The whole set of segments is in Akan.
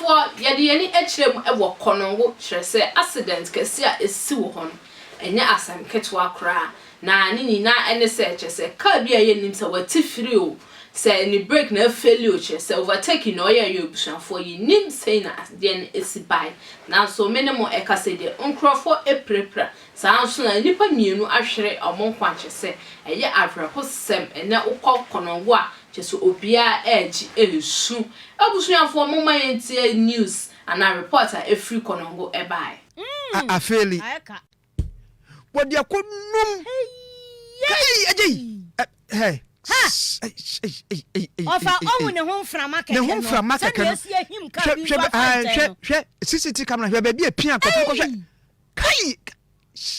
Abusuafoɔ, yɛde yɛn ani kyerɛ mu wɔ Konongo, kyerɛ sɛ accident kɛseɛ a ɛsi wɔ hɔ no, ɛnyɛ asɛm ketewa koraa. Na ne nyinaa ne sɛ, kyerɛ sɛ car bi a yɛnnim sɛ wate firi o, sɛ ne brake na afeeli o, kyerɛ sɛ overtaking na ɔyɛeɛ o, abusuafoɔ, yɛnnim sɛn na adeɛ no si baeɛ. Nanso me ne mo ɛkasa yi deɛ, nkorɔfoɔ apirapira. Saa ara nso na nnipa mmienu ahwere wɔn nkwa, kyerɛ sɛ ɛyɛ awerɛhosɛm. Ɛnnɛ wokɔ Konongo a, kyerɛ sɛ obiara regye resu. Abusuafoɔ momma yɛntie news anaa report a ɛfiri Konongo baeɛ. Afeeli. Wɔde akɔ num. Kai agye yi. Hɛ. Ɔfa ɔhu ne ho mframa kɛkɛ no. Ne ho mframa kɛkɛ no. Sɛnea esi ahim kaa bi nso afa nkyɛn no. Hwɛ hwɛ CCTV camera hwɛ baabi a epia nkurɔfo kɔhwɛ. Kai.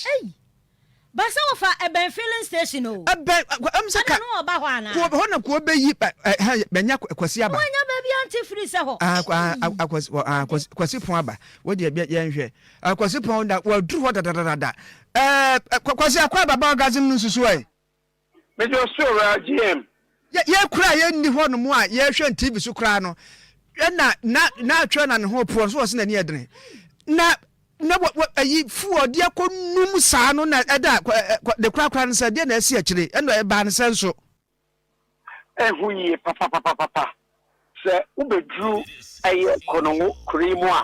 Ei. Ba sɛ wɔfa ɛbɛn filling station o. Ɛbɛn ɛm sɛ ka. Ɛna no ɔba hɔ anaa. Kuo hɔ na kuo bɛyi ɛ bɛnya kwasi aba. Wɔnya baabi ante firi sɛ hɔ. Ah ah kwasi ah kwasi pɔn aba. Wo deɛ yɛn hwɛ. Kwasi pɔn da wɔaduru hɔ dadadada. Ɛɛ Kwasi akɔ aba ba orgasm no nsusu ɛ. Mede ɔsoro wura GM. Yɛ yɛ koraa a yɛnni hɔ nom a yɛhwɛ no TV so koraa no ɛna na na atwerɛ na ne ho poɔ nso wɔ se n'ani ɛdene na na wɔ wɔ ayi fu ɔde akɔ num saa no na ɛda ne korakora no sɛ deɛ na ɛsi akyire ɛna ɛbaa no sɛ nso. Ɛho yie papapapapa sɛ wobɛduru ɛyɛ Konongo kuro yi mu a,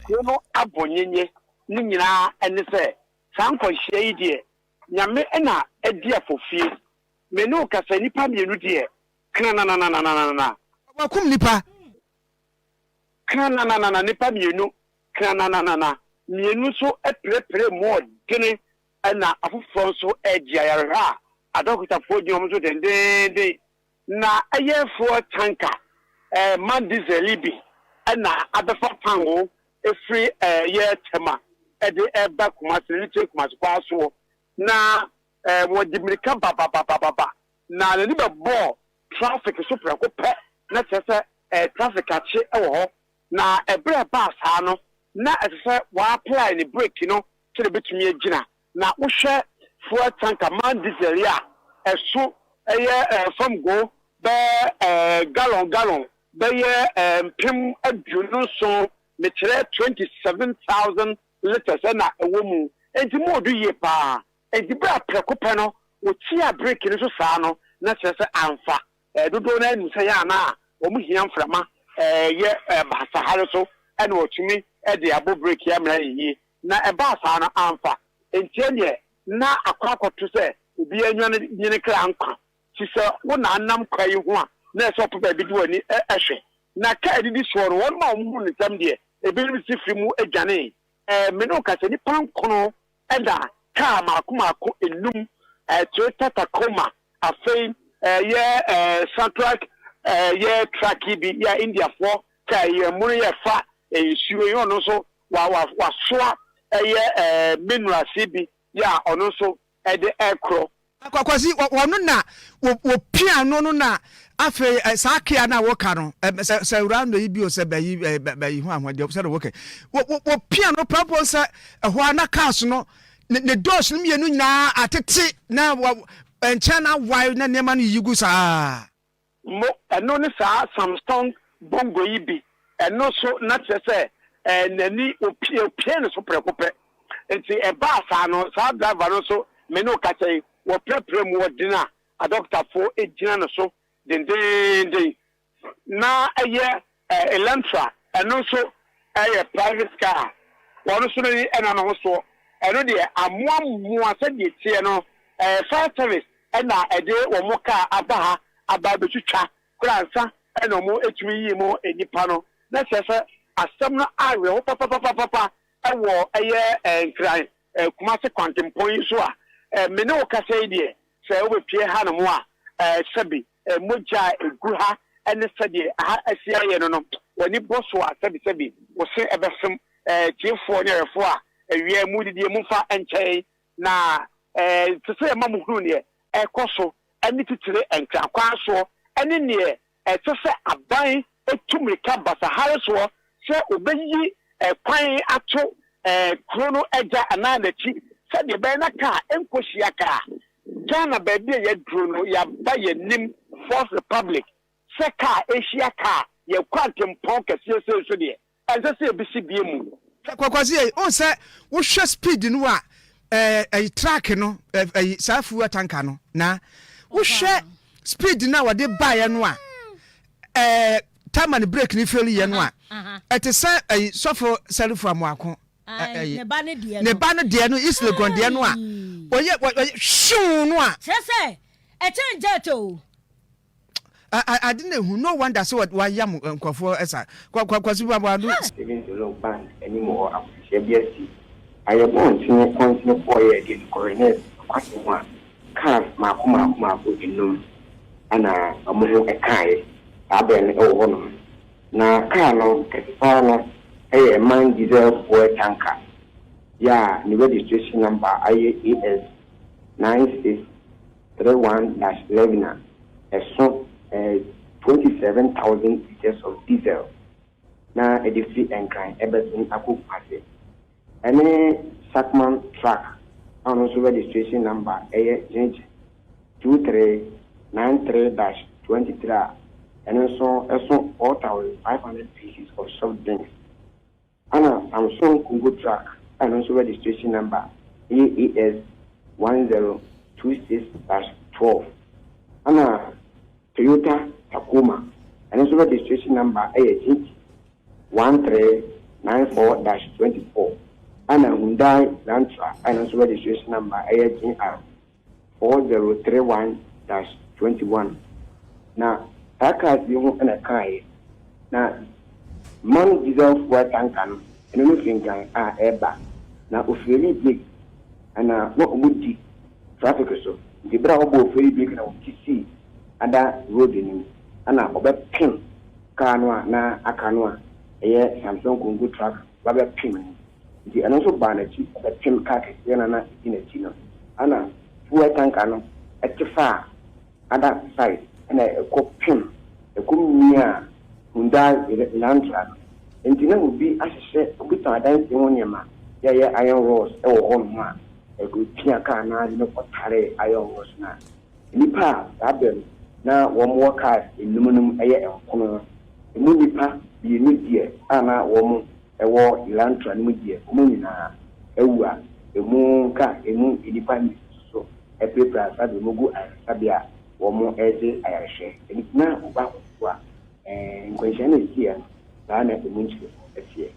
kuro no abɔ nyenye ne nyinaa ɛne sɛ saa nkwanhyia yi deɛ Nyame na adi afɔfie. Me ne wo kasa nnipa mmienu deɛ kranananananana. Wakum nnipa. Kranananana nnipa mmienu kranananana mmienu nso apirapira mu ɔdene ɛna afoforɔ nso regye ayarehwɛ a adɔkotafoɔ gyina wɔn so dendeenden. Na ɛyɛ fuel tanker man diesel yi bi na abɛfa fango firi ɛyɛ Tema de reba Kumasi, n'ani kyerɛ Kumasi kwan soɔ. Na wɔde mmirika bababababa na n'ani bɛbɔɔ traffic so prɛko pɛ, na kyerɛ sɛ traffic akye wɔ hɔ. Na ɛberɛ a ɛbaa saa no, na ɛsɛ sɛ wɔapply ne brake no sɛdeɛ ɛbɛtumi agyina. Na wohwɛ fuel tanker man diesel yi a, ɛso yɛ fam go bɛyɛ gallon gallon bɛyɛ 27,000, mekyerɛ 27,000 litres na ɛwɔ mu. Enti mu ɔdu yie pa ara. Enti berɛ a prɛko pɛ no wɔtiaa breki no so saa no, na kyerɛ sɛ amfa. Dodoɔ no ara nim sɛ yɛ a na wɔhia mframa yɛ basahare so na wɔatumi de abɔ breki amena ayɛ yie. Na ɛbaa saa no, amfa. Enti ɛnneɛ na akɔ akɔto sɛ obiara nnwane nye ne kra nkwa. Nti sɛ wo na anam kwa yi ho a, na ɛsɛ sɛ ɔpɛ baabi de w'ani hwɛ. Na kaa a ɛdidi soɔ no, wɔn a wɔhunuu no ntɛm deɛ, ebinom si firi mu dwanee. Me ne wo kasa, nnipa nkono na kaa mmaako mmaako nnum, Toyota Tacoma, afei ɛyɛ Satrak yɛ truck yi bi, yɛ Indiafoɔ kaa yi, ɛmu no yɛ fa nsuo yi, ɔno nso wasoa ɛyɛ minerals yi bi, yɛ a ɔno nso ɛde ɛkorɔ. Akwasi, ɔno na wɔpia no no na afei saa kea no a wɔka no sɛ sɛ wura yi bio sɛ bɛyi bɛyi ho ahoɔden sɛ wɔkɛ wɔpia no pɛpɔ sɛ ɛhɔ a na cars no ne doors no mmienu nyinaa atete na nkyɛn na awae na nneɛma no yiyi gu saa. Mo, ɛno ne saa Samsung bongo yi bi, ɛno nso na kyerɛ sɛ ɛɛ n'ani opie opie ne so prɛko pɛ. Nti ɛbaa saa no, saa driver no nso me ne wo kasa yi, wɔprɛprɛ mu ɔden a adɔkotafoɔ gyina ne so dendeenden. Na ɛyɛ Elantra, ɛno nso ɛyɛ private car, wɔn nso n'ani ɛna ne ho soɔ. Ɛno deɛ amoamoa sɛdeɛ ɛteɛ no, ɛɛ fire service na ɛde wɔn kaa aba ha aba abɛtwitwa koraa ansa na wɔatumi yii mu nnipa no. Na kyerɛ sɛ asɛm no awerɛho papapapapa wɔ ɛyɛ Nkran Kumase kwantempɔn yi so a me ne wo kasa yi deɛ, sɛ wobɛpue hanom a, sɛbi mogya a ɛgu ha ne sɛdeɛ ha asi ayɛ no no, w'ani bɔ so a sɛbisɛbi wo se bɛfem. Tiefoɔ ne ahwɛfoɔ a awia mu didie momfa nkyɛ yɛn. Na ɛsɛ sɛ yɛma mohunu neɛ ɛrekɔ so ne titire nkran kwan soɔ ne neɛ ɛsɛ sɛ aban tu mmirika basahare soɔ sɛ wɔbɛyi kwan ato kuro no agya anaa n'akyi sɛdeɛ ɛbɛyɛ na kaa nkɔhyia kaa. Ghana baabi a yɛaduro no yɛaba yɛnim Fourth Republic sɛ kaa ɛhyia kaa. Yɛkɔ atempɔn kɛseɛ sei so deɛ, ɛnsɛ sɛ yɛbɛsi bie mu. Kwasi ei, wohu sɛ wohwɛ speed no a ɛyi truck no ɛyi saa fuel tanker no na wohwɛ speed no a wɔde baeɛ no a ɛɛ tama ne brake no fail yɛ no a ɛte sɛ ɛyi sɔfo Salifu Amoako ɛyi ne ba no deɛ no East Legon deɛ no a ɔyɛ ɔyɛ hwiw no a. Kyerɛ sɛ ɛkyɛn jet o. Ade na ehu no wonder sɛ wayam nkurɔfoɔ ɛsa Kwasi Boadu. Stephen Zolo Band anim hɔ akwanhyia bi asi. Na yɛbɔɔ ntene kɔntene kɔeɛ deɛ mekɔhwɛ na ɛkwan ho a cars maako maako maako nnum na wɔn ho kaeɛ saa berɛ no wɔ hɔnom. Na car no kɛse paa no yɛ man diesel fuel tanker yɛ a ne registration number ayɛ AS 96 31 dash 11 a ɛso 27,000 litres of diesel na ɛde firi Nkran ɛbɛsen akɔ Kumasi. Ɛne Shacman truck a ɔno nso registration number ɛyɛ GH 2393 dash 23 a ɛno nso ɛso 4,500 pieces of soft drinks. Ɛna Samsung Congo truck a ɛno nso registration number yɛ AS 1026 dash 12. Ɛna Toyota Tacoma ɛno nso registration number yɛ GT 1394 dash 24. Ɛna Hyundai Elantra a ɛno nso registration number yɛ GR 4031 dash 21. Na saa cars yi ho na ɛkaeɛ. Na man diesel fuel tanker no, ɛno no firi Nkran a ɛreba. Na ɔfaili brake ɛna na wɔdi traffic so. Nti berɛ a wɔbɔ ɔfaili brake na wɔte sii ada road no mu ɛna ɔbɛpem car no a na aka no a ɛyɛ Samsung Congo truck ba bɛpem no. Nti ɛno nso baa n'akyi bɛpem car kɛseɛ no a na ɛdi n'akyi no. Ɛna fuel tanker no ɛte faa other side ɛna ɛkɔ pem ɛkɔ mia Hyundai Elantra no. Nti na obi ahyehyɛ obi tɔn adansi ho nneɛma yɛyɛ iron rods ɛwɔ hɔnom a ɛkɔ kaa naa de no kɔtare iron rods no a nnipa a saa berɛ no na wɔn wɔ cars enum nom ɛyɛ nkono. Emu nnipa mmienu deɛ a na wɔn ɛwɔ Elantra no mu deɛ wɔn nyinaa awu a emu ka emu nnipa mmienu nso apirapira saa de wɔn gu ayaresabea a wɔn ɛregye ayarehwɛ. Ɛno nti na ɔba akɔto a nkwanhyia no esiiɛ no saa na emu nkyerɛmu ɛteɛ.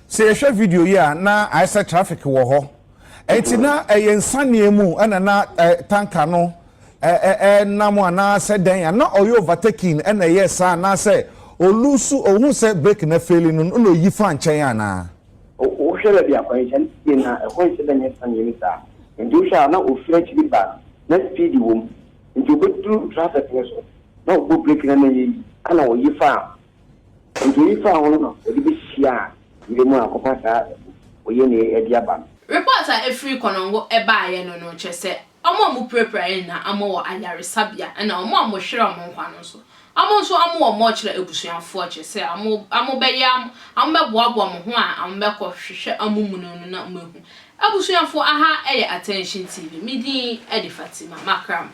Sɛ yɛhwɛ video yi a, na ayɛ sɛ traffic wɔ hɔ, nti na ɛyɛ nsaneɛ mu ɛna na tanker no ɛnam anaasɛ dɛn a na ɔyɛ overtaking ɛna ɛyɛ saa anaasɛ olusu ohun sɛ brake na fail no na oyi fa nkyɛn anaa. Wohwɛ baabi akwanhyia no sie na ɛhɔ nhyɛ dɛ nyɛ saneɛ mu saa, nti wohwɛ a na ofiri akyiri ba na speed wɔ mu, nti obɛduru traffic no so na ɔbɔ brake na na yɛ yi ana ɔyi fa, nti oyi fa ho no na ɔde bɛhyia a yere mu akɔfa saa ɔyɛ ne ɛde aba no. Report a ɛfiri Kɔnɔngo ɛbaeɛ no kyerɛ sɛ ɔmo a ɔmo pirapira yɛ nyinaa ɔmo wɔ ayaresabea, ɛna ɔmo a ɔmo hwere ɔmo nkwa no nso ɔmo nso ɔmo wɔ mɔkyerɛ abusuafoɔ, kyerɛ sɛ ɔmo bɛyɛ ɔmo bɛboaboa ɔmo ho a ɔmo bɛkɔ hwehwɛ ɔmo mu no na ɔmo ehu abusuafoɔ. Aha ɛyɛ Attention TV, me din ɛde Fatima Makram.